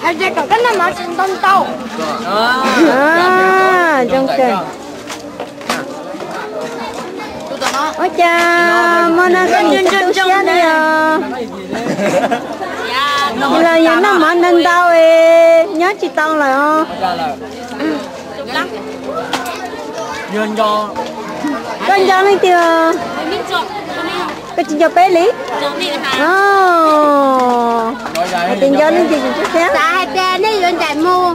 Hais tias kom koj noj mov tsis ntau ntau. Zoo kawg. Ua cas hmo no koj nim tu siab li os? Los yog noj mov ntau ntau es nyob tsis tau lawm os. Koj nco leej twg? Koj tsis nco peb li? Hais tias nco leej twg tsis tu siab. Xav hais tias nej yuav ncaim mus,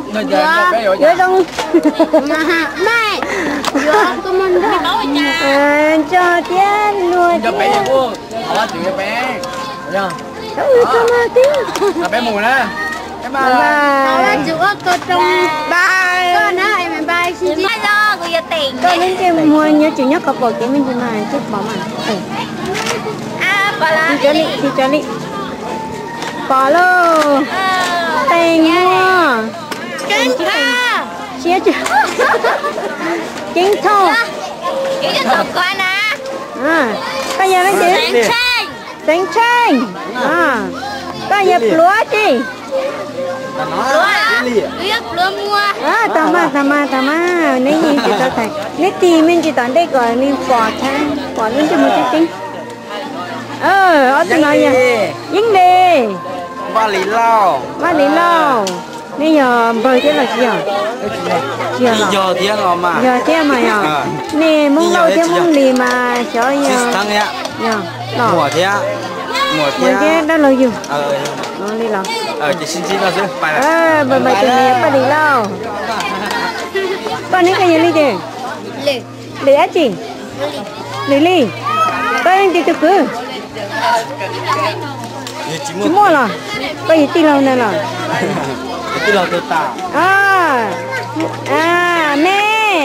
yuav zoo, yuav kua muag nrog, nco thiab luag thiab. Txhob ua txog mas tib. Bye bye. Koj lub ntsej muag nyob tseem nyob qhov pom kev me ntsis mas tsis pom mas. Tiv tso li, tiv tso li. Pom lauj. Teeg muag. Siab tsis, ceeb thauj. Koj yog leej twg? Xeev Tsheej. Koj yog pluav tsis? Tag mas, tag mas, tag mas, neb yeej tsis tau thaij. Neb tig me ntsis tom ntej kom nws pom, pom lub ntsej muag tseeb tseeb. Ob tug no yog Yeeb Li, Vaj Lis Lauj. Nej yog npawg thiab los tsis yog? Tsis yog los? Yog thiab mas yog. Nej Hmoob Lauj thiab Hmoob Lis mas xyov yog. Yog los? Muam thiab dab laug yug li los? Paj Lis Lauj. Koj neb koj yog leej twg? Lwm dab tsi? Lwm Lis. Koj leej twg tus kwv? Tsis muaj los? Koj yog tij laug ntawd los? Nej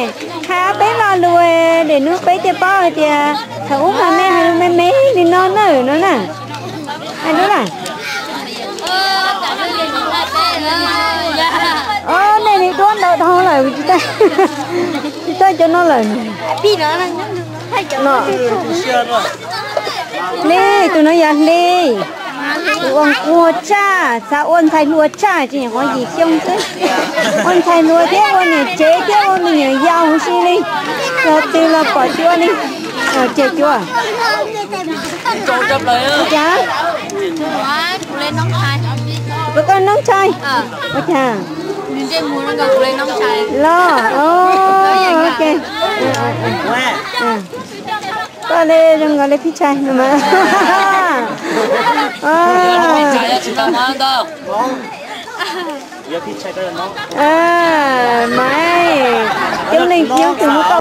hais ob peb lo lus, lwm hnub peb thiaj paub hais tias thaum ub mas nej hais lus me me li no na, no na. Hais lus na. Ob, nej li duab ntau dhau lawm, tsis txawj cov no lawm. Hli, tus no yog Hli. Tus ua nquag tshaj, xav ua ntxhais hluas tshaj, tsis nyam qhuav yim xyoo xwb. Ua ntxhais hluas thiab ua niam tsev thiab ua me nyuam yaus huv si li. Yog twg los pom cuab li. Ces cuab. Ua cas? Kuv koj noob tshai. Ua cas? Los, ok. Koj li zoo nkaus li phij tshai no mas. Mas coob leej coob tus muab tau.